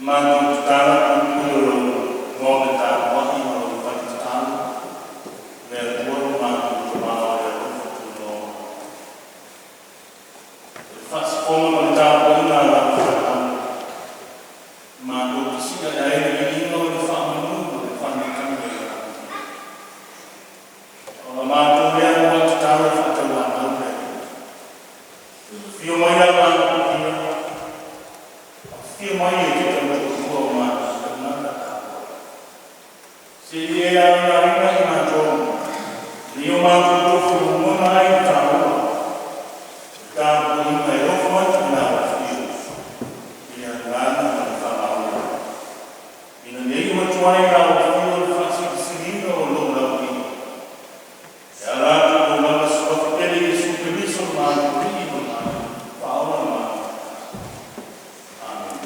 Matou tatalo puipui o lou maota tapuai ma lau fale tatalo, le Atua lo matou Tama o le alofa tunoa. O le faafofoga ma le tapuaiga a lau fanau, matou te si'a i ai le viiga o le faamanu ma le faaneetaga i le lagi. O la matou lea uluai tatalo faatauanau le Alii, afio mai lau Agaga Paia, afifio mai e te tautoalua o matou tagata tapuai, se i e aoyaina i matou nei o matou tofi logona ai le taua o le tapuaiga e ofo atu i lau Afio i le agaga ma le faamaoni, ina ia iu atu ai i lau Afio le faasilisiliga o lou laulii e ala atu i lou lava Suafa pele Iesu Keriso lo matou Alii ma lo matou Faaola mamalu. Amene.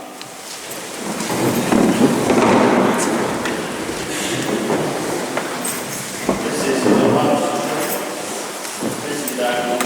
This is the This is our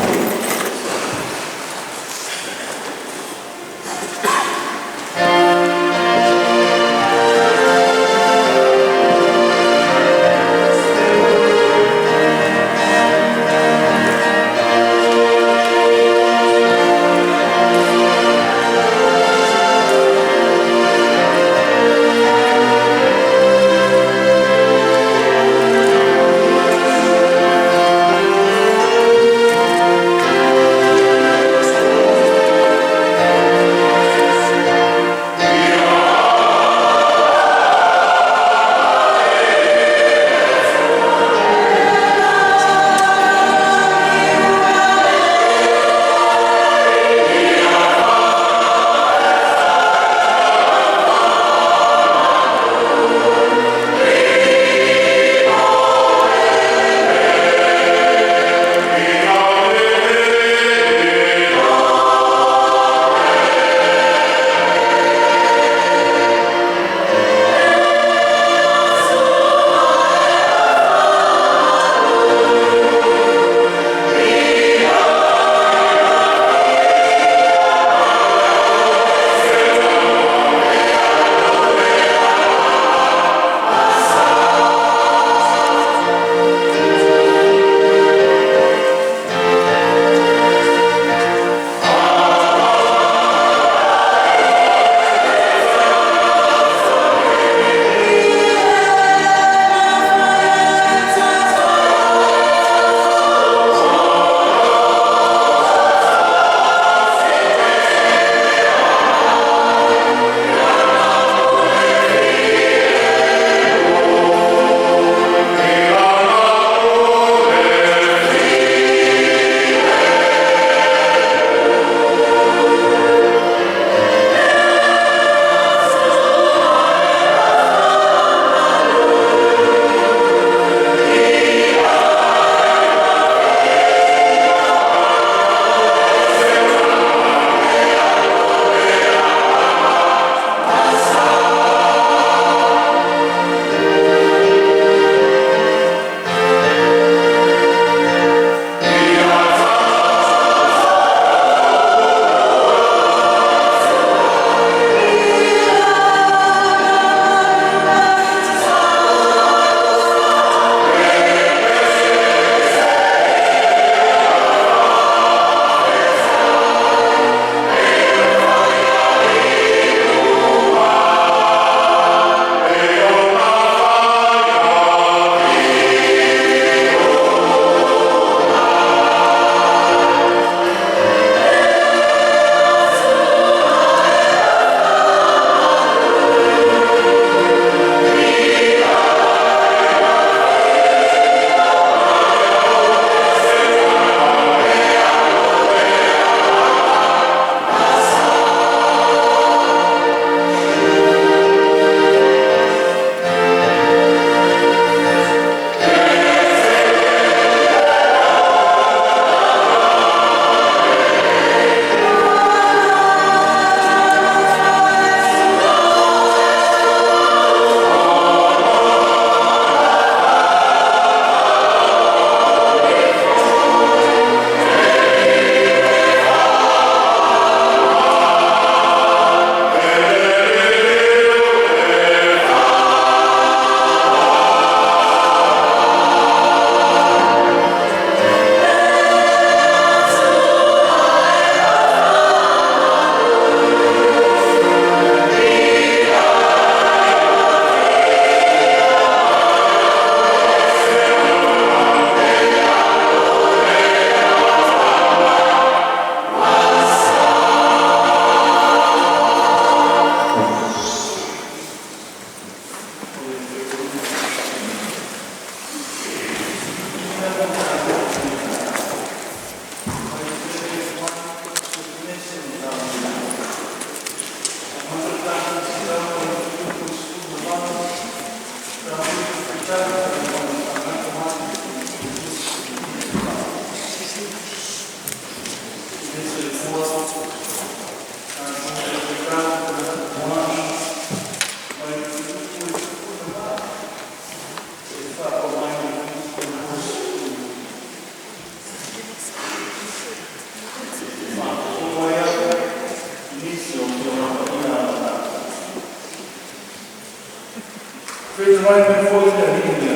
Fetalai mai foi le Alii ia,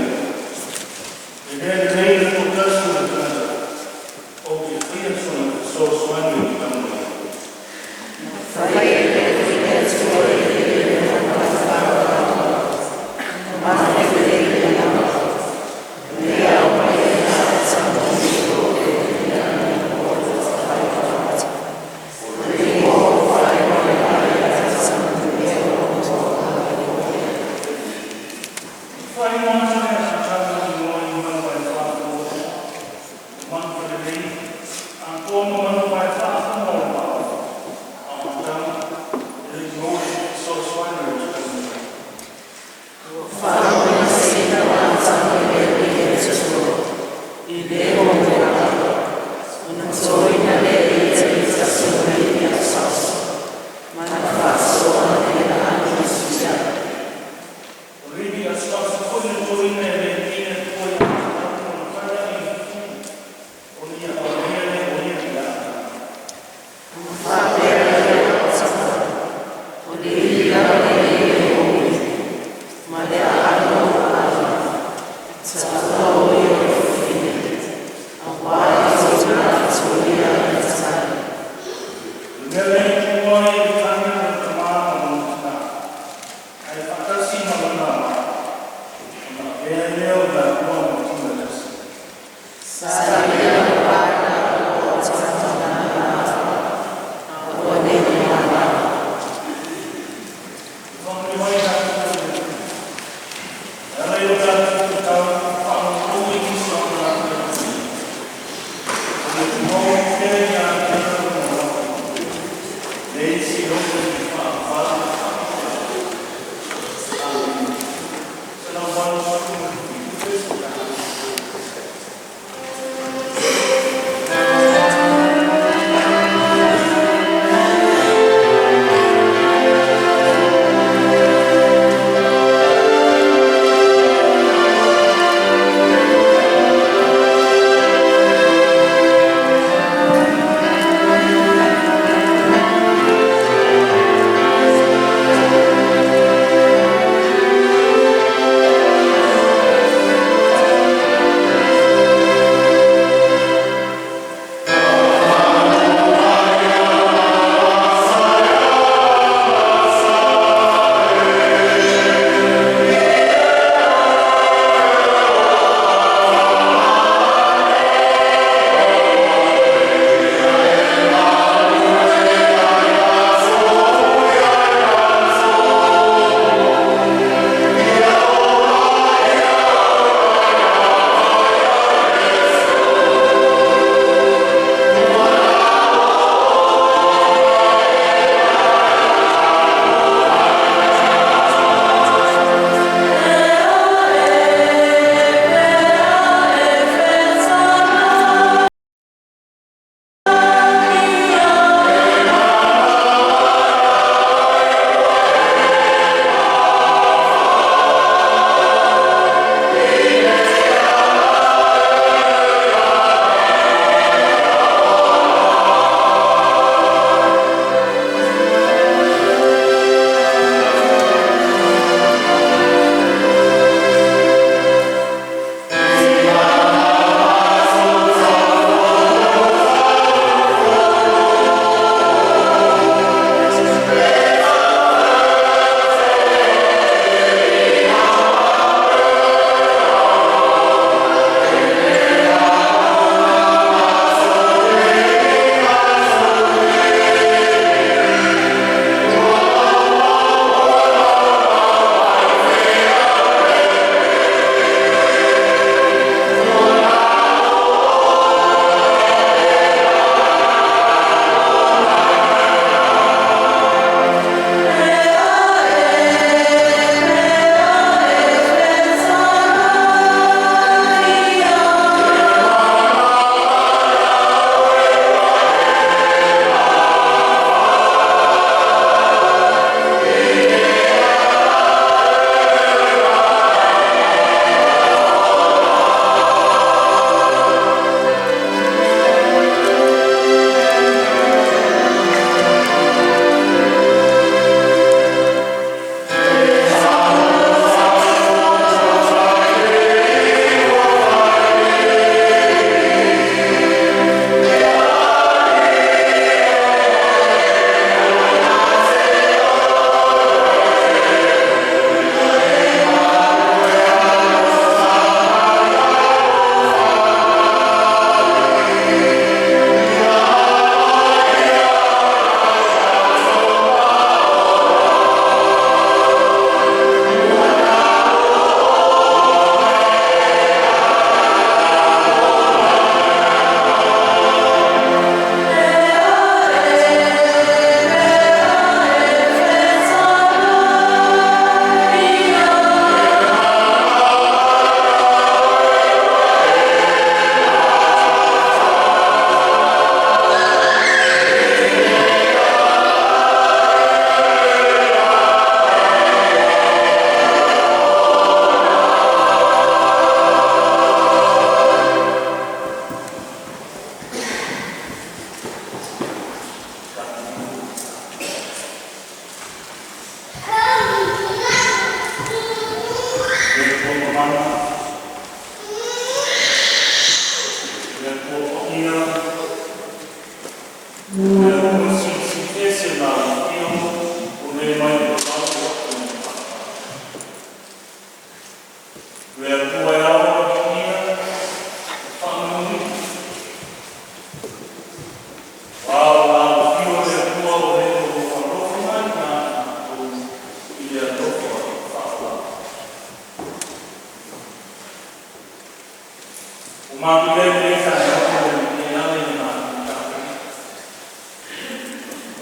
e le lelei le toatasi o le tagata, ou te faia sona fesoasoani e tatau ma ia. Faia e le Atua le ma Faaigoaina le Aso Sa i manupaefa o manufalelei, atoa ma manupaefa o le vaa, a o matagi e lei maua se fesoasoani e tali mai ai. Faamaisina le Atua i le ona totoina lea ia i ma le faasoa mai. O le siuaso foi le toeaina e le Atua ia te lua ma ona ia aumaia lea o ia i le Ma le. O le mea lea e tu ai le tane o le tamā ma lona tinā, ae faatasi ma lona ava, ona avea ai lea o le laua ma tino e tasi. Faamanuia mai i tatou e le Atua, e ala i o tatou tatalo faaauau i nisi o a tatou galuega, ina ia tumau ai pea ia te oe Lona alofa, le isi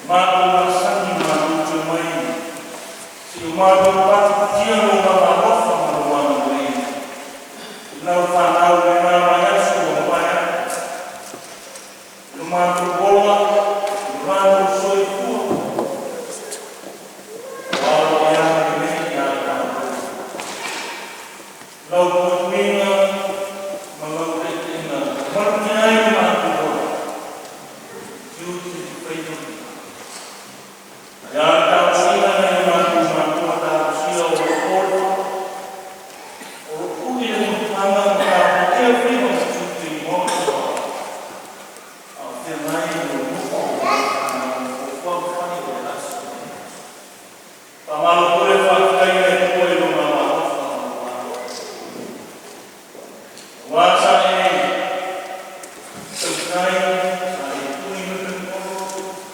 Matou masani matou te omai seia o matou patipatia Lou magalofa ma Lou agalelei i lau fanau i lena vaiaso ua mavae atu, i lo matou ola ma lo matou soifua, aua Lou agalelei ia i matou, lau puipuiga ma lau taitaiga ua malutia ai lo matou ola, tiute ma faiva. Ae a le tapuaiga a nai o matou matua talosia o lo o po le fala, o lo o ui le mafutaga ma tapuaia faiva ma tiute i maota o aoao, a o feagai ma le nofo a alo ma fanau i fuafuaga fai o le aso ma le aso. Faamalo pule, faafetai i le Atua i Lona agaalofa ma Lona alofa, aua sa e tautai sa e tui le pemukolo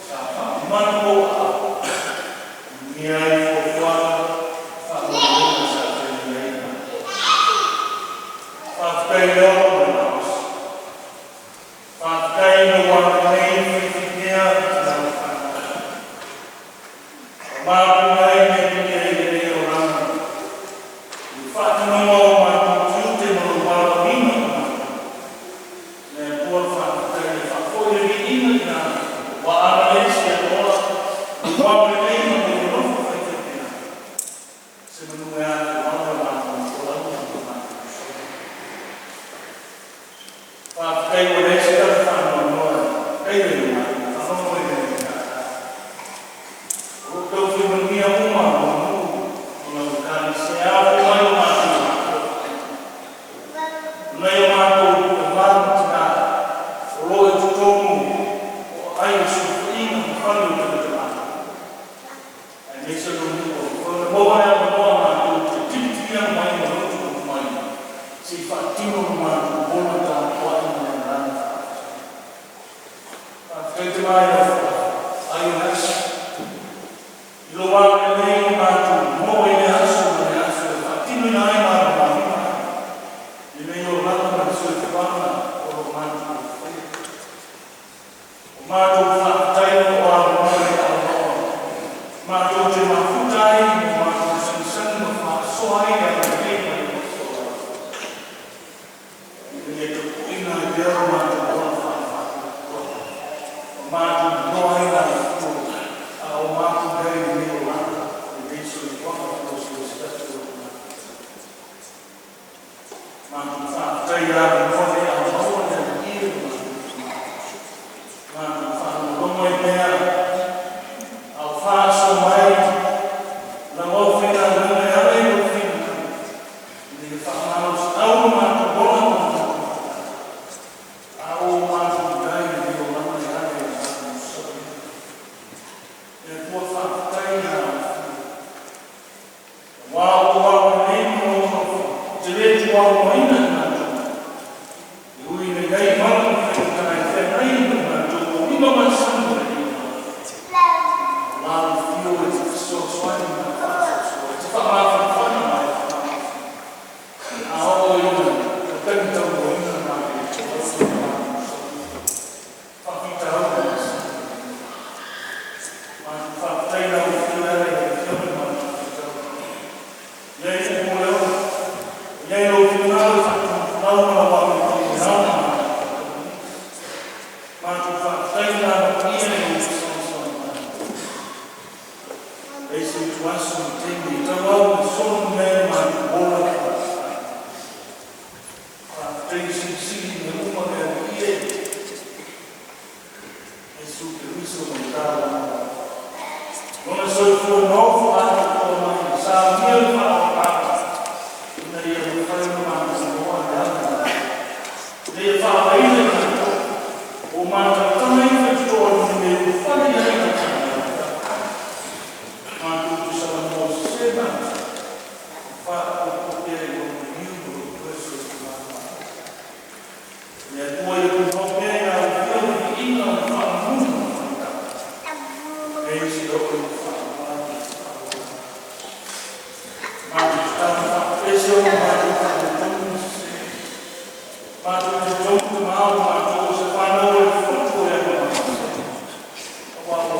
sa faamalu ou aao, e manuia ai fuafuaga ma faamoemoega sa feagai ai ma e. Faafetai le ola ma le malosi, faafetai i lou agalelei faifaipea i lau fanau, ua mapu mai le manuia i lenei olaga i le faatinoga o matou tiute ma lou valaauina o matou. Le Atua faafetai ia faafoi le viiga i Ia, ua agalelei lou agalelei ma lou alofa faifaipea. Semanu e atoa lo matou folauga ma lo matou soli. Faafetai ua leai se tagata faanoanoa e taia i lo matou faalogo ai lea i le tata. O lo o taufai manuia uma lou nuu ma lau Ekalesia e ao foi mai o matou matua. O nai o matou tama ma tina o lo o i totonu o aai o le sulufaiga ma fale o tagata matutua, aemaise lou nuu ua mafai ona maua le avanoa matou te tilitiliaga mai ma notonoti mai se i faatino lo matou ola tapuai ma le agaga faafetai. Faafetai te lai ai o le aso i lou agalelei ua matou maua ai lea aso ma le aso e faatinoina ai malamalamima lenei olaga ma le soifuaga o lo o matou faia. O matou faafetai o avanoa le aunoa matou te mafuta ai ma matou sagisagi ma faasoa ai le agalelei mai le alofa o lau Afioga, ina ia tapu'uina ai pea lo matou ola faale-faatuatua ma matou iloa ai le amiotonu a o matou i ai i lenei olaga ma lenei soifuaga malosilosi o lo o matou. Matou faafetaia le avanoa lenei a o maua le alii i lo matou itumalo. Matou faalogologo ai pea a o faasoa mai lau aufaigaluega e ala i lou finagalo ina ia faamalosiau lo matou ola ma lo matou mafutaga a o matou i ai i lenei olaga e ala i le matou soifua. Le Atua faafetai i lau Afioga, aua o lou agalelei ma lou alofa e te le tuuaunoaina i matou, e ui ina i ai vala ma faigata e feagai ma i matou o lima masani ma lenei olaga. A o lau afio e te fesoasoani ma e faasoasoa, e te faamafanafana ma e faamagofia, a oo ina tatagi taunoaina matou e ola ma matou soifua, faafitauli masani ua i ai. Matou faafetai i lau Afioga e ala i lau Afioga i le matou Faitauli. Ia i upu o le ola, ia i lou finagalo e faatonufolau ma lau amiotonu e ao ma matou faataunuuina. Matou faafetai i le Agaga Paia i lou fesoasoani mai. E ese ituaso ma taimi e tauau ina solomuli ai lo matou ola ma mafutaga. Faafetai silisili mea uma le Alii e, Iesu Keriso ma lo ta lagolago. Lona soifua nofo atoatoa mai sa aulia le faaolataga ina ia mafai ona matou iloa le ala ina ia faavaila i tatou ua matamatagi ai faitotoa i le mea ua fale i ai lau faaaloalo. Matou te salamo sese matou ma faapuapua pea i lou maliu ma lou toe soifua maloloina. Le Atua ia tumau pea i lau Afioga le viiga ma le faamamulu ma le faautaga e seia oo i le faavavau. Matou te tago faapese ona o matou faaletonu ma sese. Matou te talitonu te ma o matou o se fanau a le fotu o le Aliimalemanu. Aua ua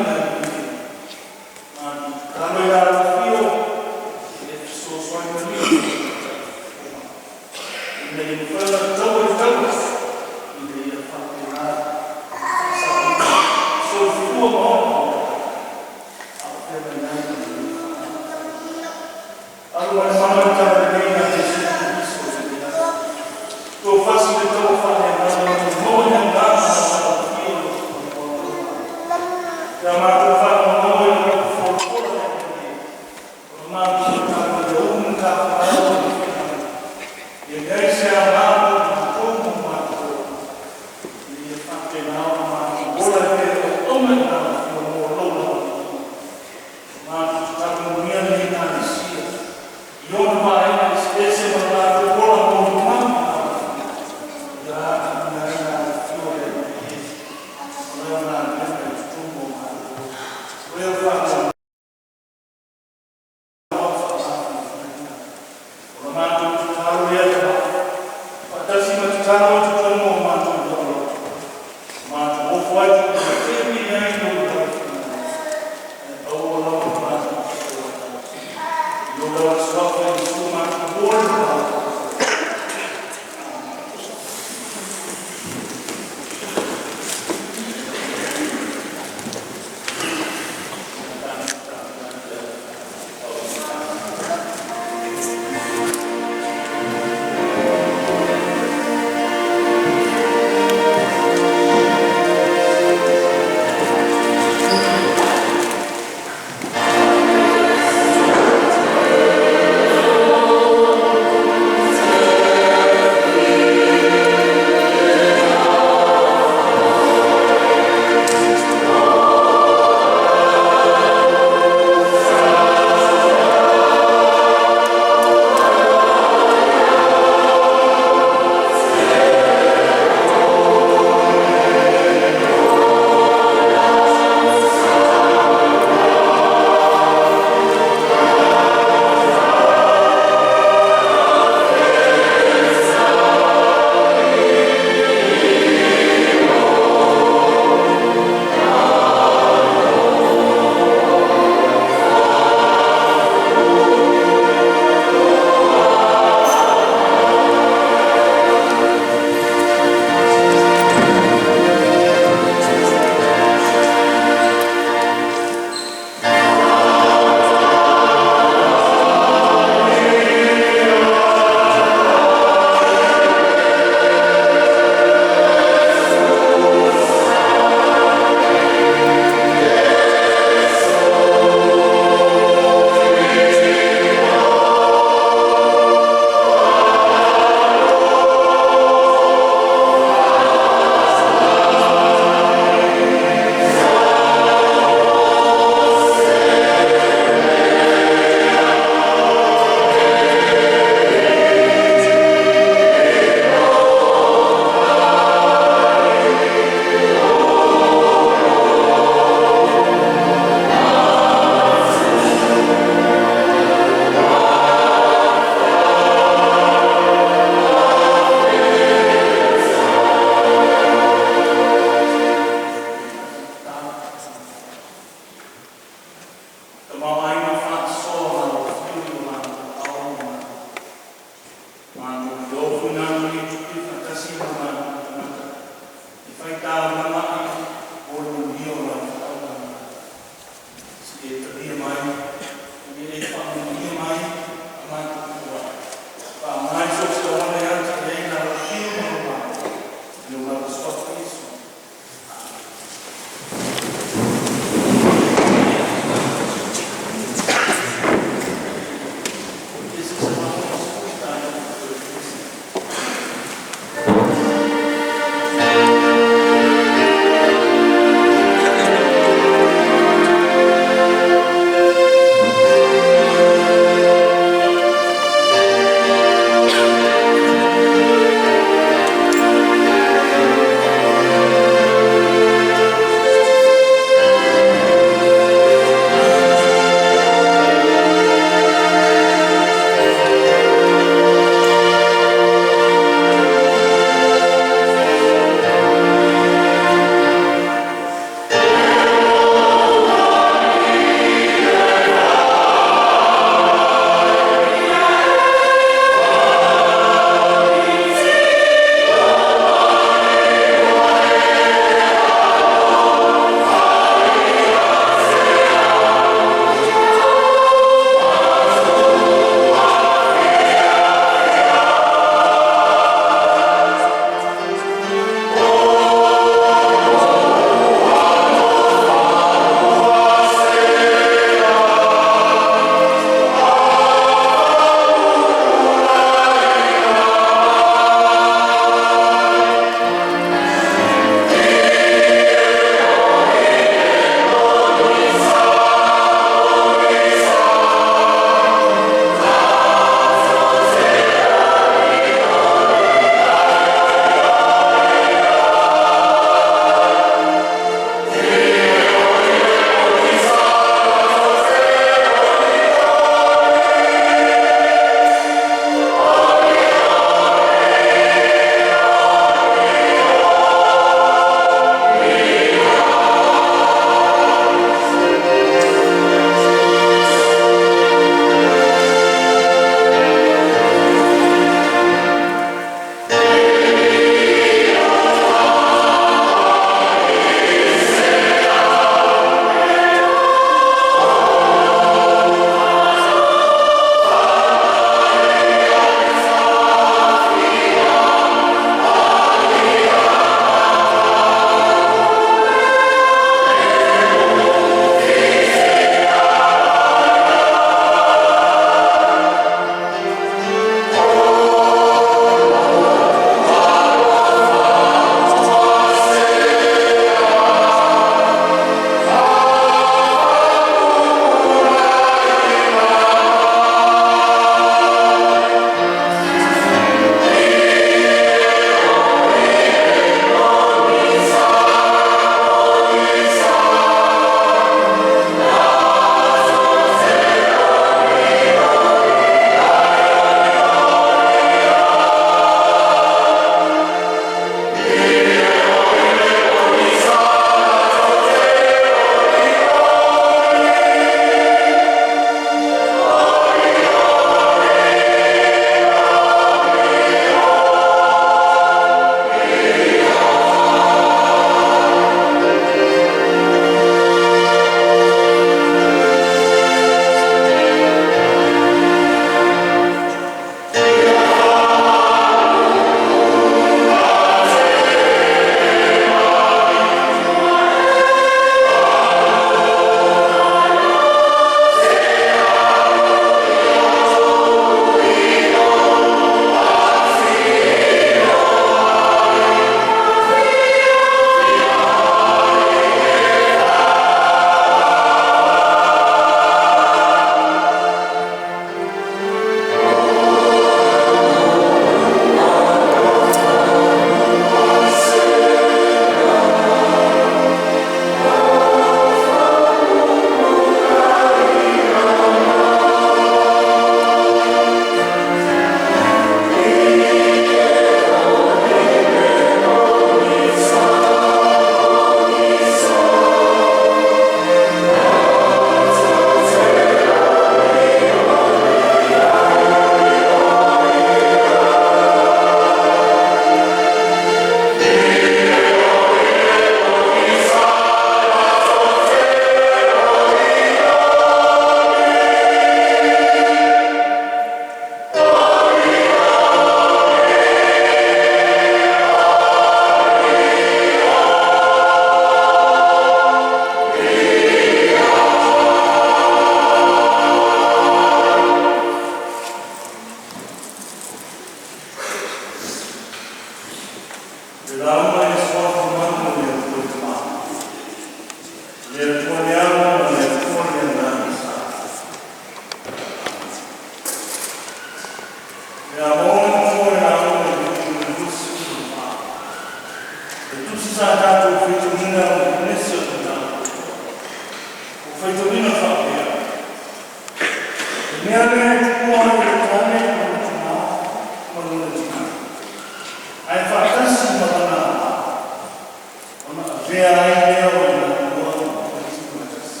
Avea ai lea o le laua ma tino e tasi.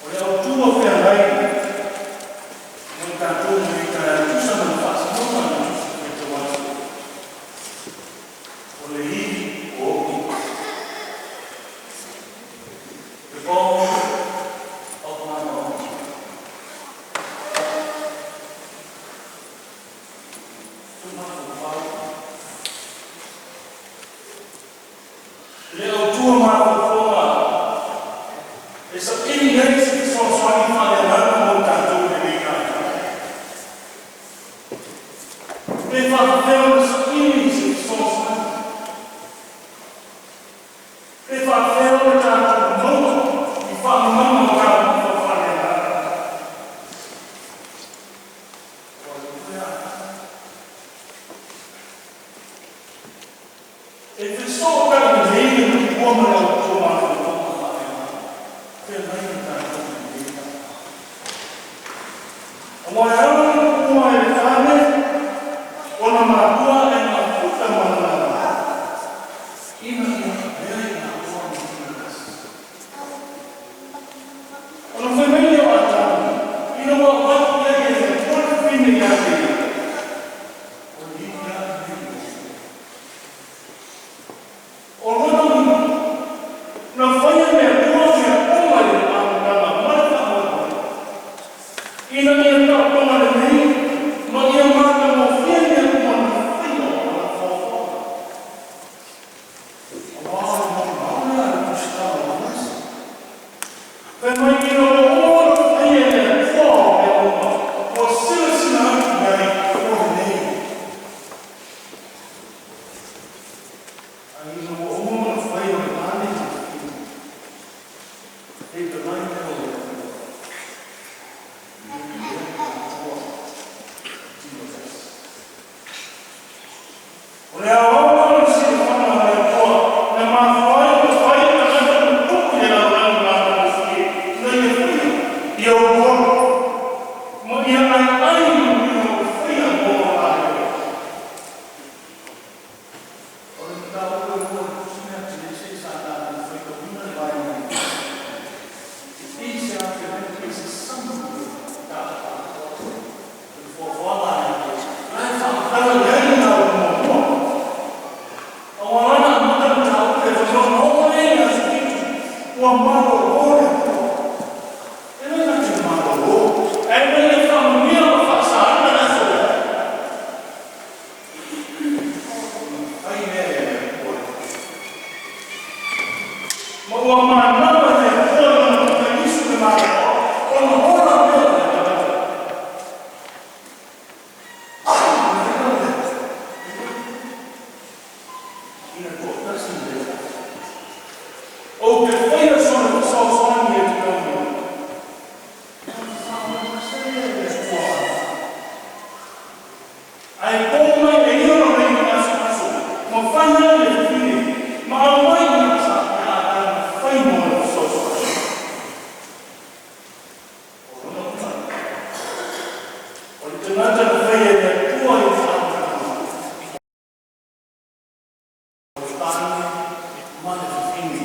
O le autu o feagai mo i tatou i lenei taeao e tusa ma le faasinoga a le Tusi Faitau Aso, o le ivi o ou ivi. The bone of my bone. Tumafaufau. Le autu o mafaufauga e saili ai se fesoasoani faaleagaga mo i tatou i lenei taeao. Pe faapefea ona saili se fesoasoani? Pe faapefea ona tatou maua ni faamamaga o taumafa faaleagaga? Ua alu a E fesootai lelei le tupua ma le autu o mafaufauga faaleagaga. Feagai ma tatou i lenei taeao. Aua e ala le tupua e le tane, ona matua e mafuta ma lana ina ia avea i laua ma tino e tasi. Ona fai mai lea o Atamu, ina ua avatu i ai e le Atua le fafine ia te ia, o le ivi lava lenei o ou. O lona uiga, na faia e le Atua mea uma i le amataga ma le faamoemoe, ina ia taotoga lelei ma ia matagofie mea uma na faia o lana foafoaga. Aua o le molimau lea a le Tusitala o Manase. Fai mai ina ua uma ona faia e le Atua o mea uma, ua silasila atu i ai ua lelei. Ae ina ua uma ona fai o le tane ma le fafine, e mai lea o le Atua, ina ia le Atua tino tasi. O le aoaoga o le silafaga a le Atua na mafua ai ona fai tagata tutupu i le lalolagi matagofie ina ia faia ia uluolo ma ia aiai i manuia o le faia mo latou. O le mataupu e lua i le tusi lea a Genese sa tatou faitauina le vaega muamua. E pei se afioga pei se summary o le mataupu atoa o le foafoaga a le Atua la e faamatala i ai le mataupu muamua. Aua la na amata le mataupu lea fai mai ona oo lea i le aso fitu ua malolo le Atua. E le na te malolo, ae ina ia faamanuia ma faasaina le aso lea. Ona fai lea e le Atua le tusi. Ma ua manava le Atua i lana Paraiso le malolo, ona ola lea o le tagata. Ina toatasi le Ou te faia sona fesoasoani e tatau mai. Ona faamalose lea i le Atua. Ae po mai e ia lona iu gasogaaso, ma fai ai le fafine, ma aumai i asa pe a taumafai mo le fesoasoani. O lona uiga, o le tagata na faia e le Atua i le amataga, o le tane ma le fafine.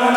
Thank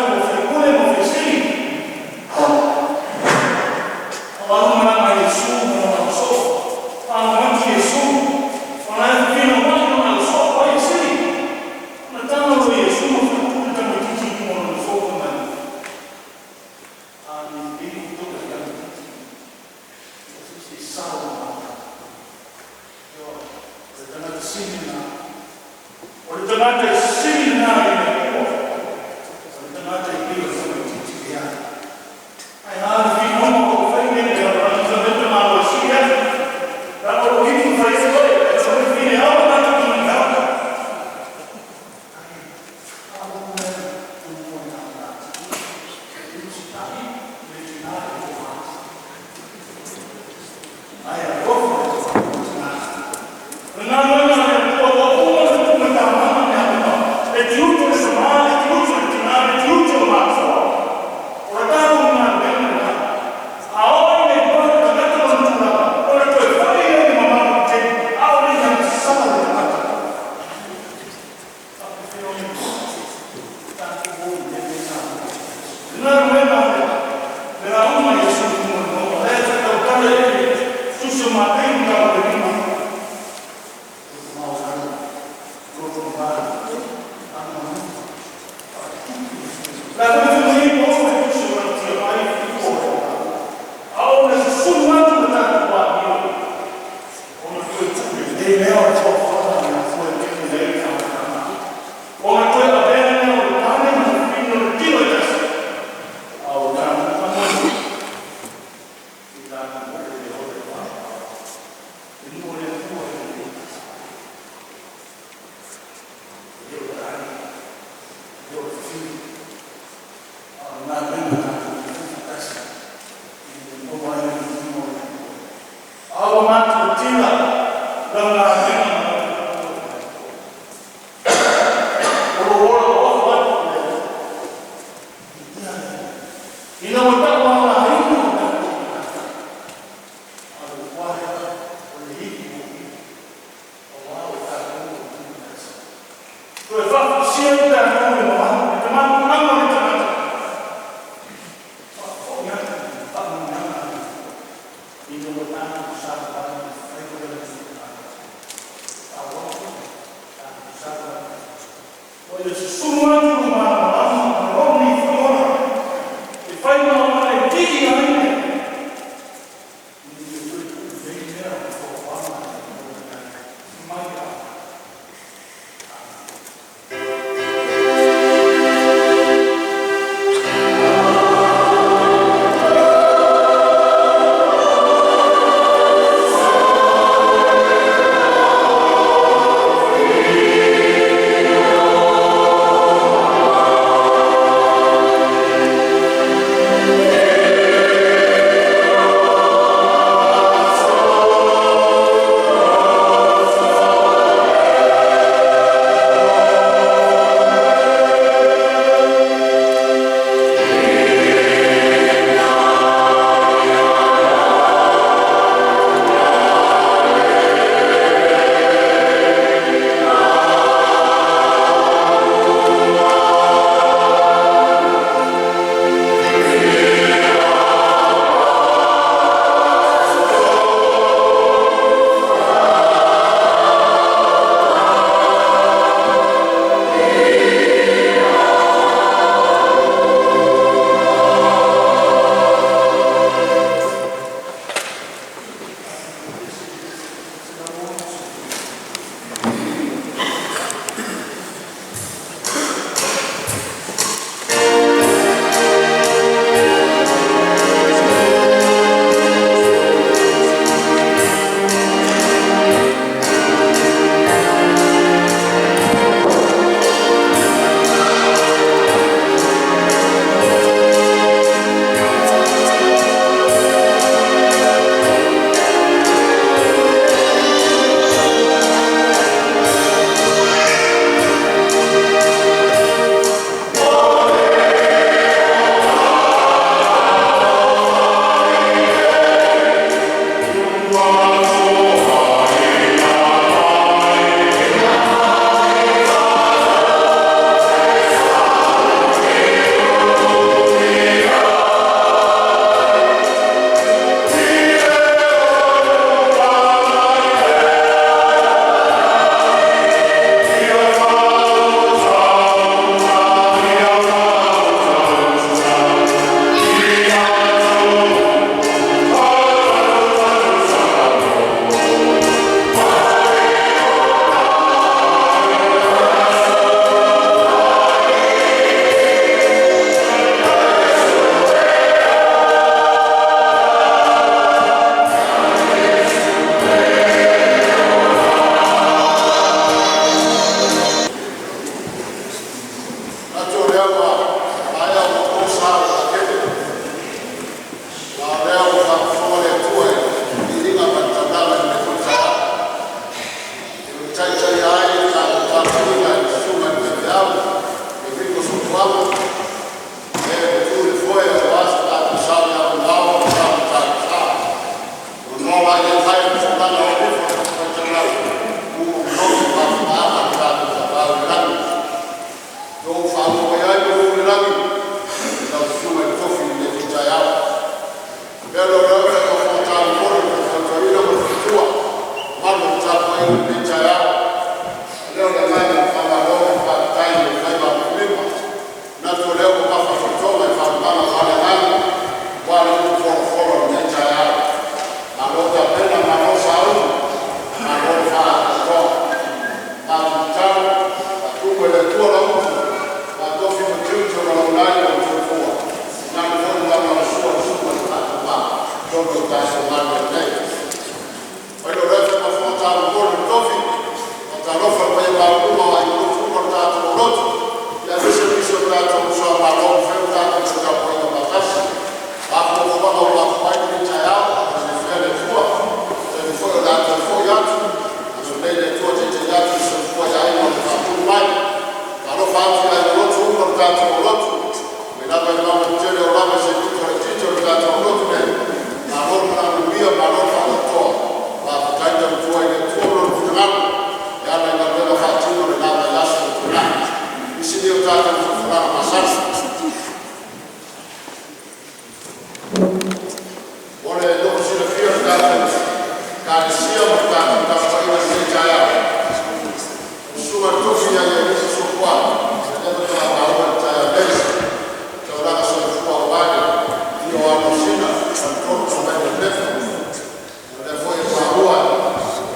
Ai totonu o tatou galuega nei. Fai lea o le faafofoga taumoli o le tofi, faatalofa i le paia maualuga o aiga uma o le tatou lotu, aemaise nisi o tatou uso a Malo ua mafai ona tatou tapuaia faatasi. O a fuafuaga ua mafua ai lenei taeao, faamanuia pea le Atua. I le taimi foi o le a toe foi atu, agalelei le Atua e taitai atu le soifua i aiga o lo o faatuli mai. Faatalofa atu i aiga lotu uma o le tatou lotu, mai lava i mauga tetele oo lava i se pito itiiti o le tatou lotu nei, malo le valaaulia malo le faatoatoa, faafetai tautua i le Atua ma Lona finagalo e ala i galuega faatino i lena vaiaso ua tuanai. Nisi nei o tatou folafolaga masani. Mo le silafia e le tatou Ekalesia ma le tatou tapuaiga i lenei taeao, o le Susuga i le Tofi Alii Soifua lea faatoa maua i le taeao nei le taulaga soifua aua le afio o Alosina, Faletolu ma Vainalelepa. O lea foi ua maua le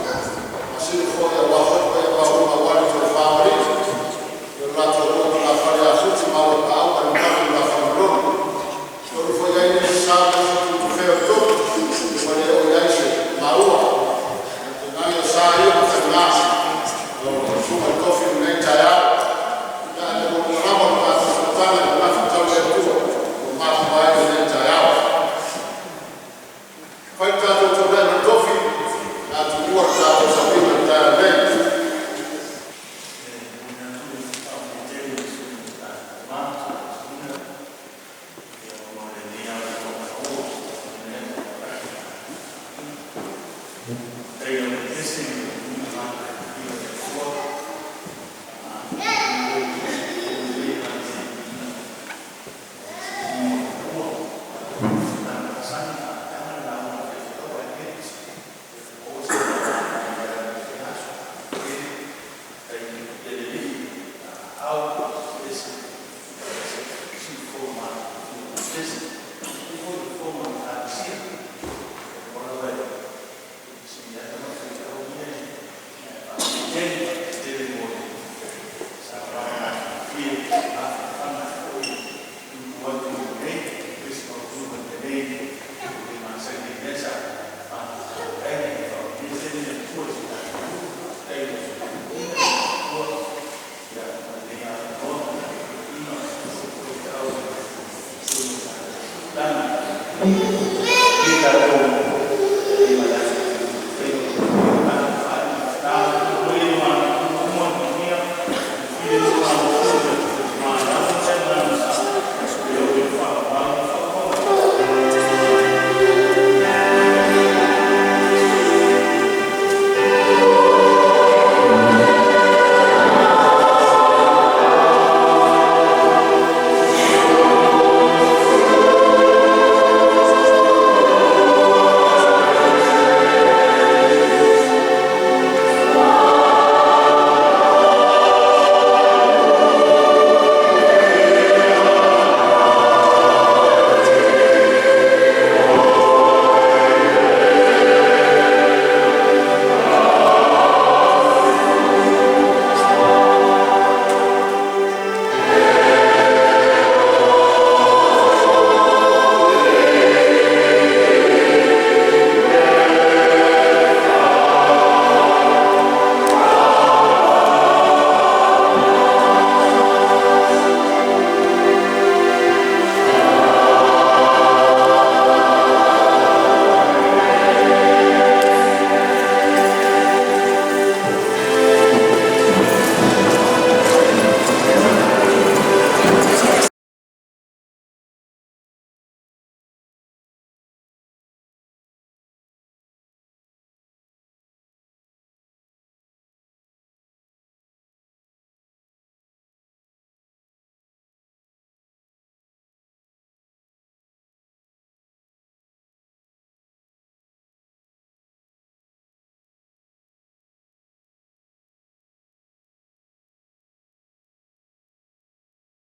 faasini foi aua foi le paia maualuga aua le Tofa o Alii, i lo latou toagafale ia Futi ma Auapaau ma le mamalu i le Fagalolo. Atonu foi e i ai nisi sa ma nisi itu tufea o le toto ua le oo i ai se maua, ae tainane o sa ia ma faiga o lau Susuga i le Tofi i lenei taeao. Ae maualuga lava le tatou fonotaga i le manatu tau le Atua ua mafua ai lenei taeao. E fai le tatou taulaga i le Tofi o le a tuua le tatou tapuaiga i le taeao nei. E momoli atu le faafetai tele i le Susuga i le Tama Alosina mo lenei avanoa maua ua tuuina mai. Faafetai lau Afioga i le Atua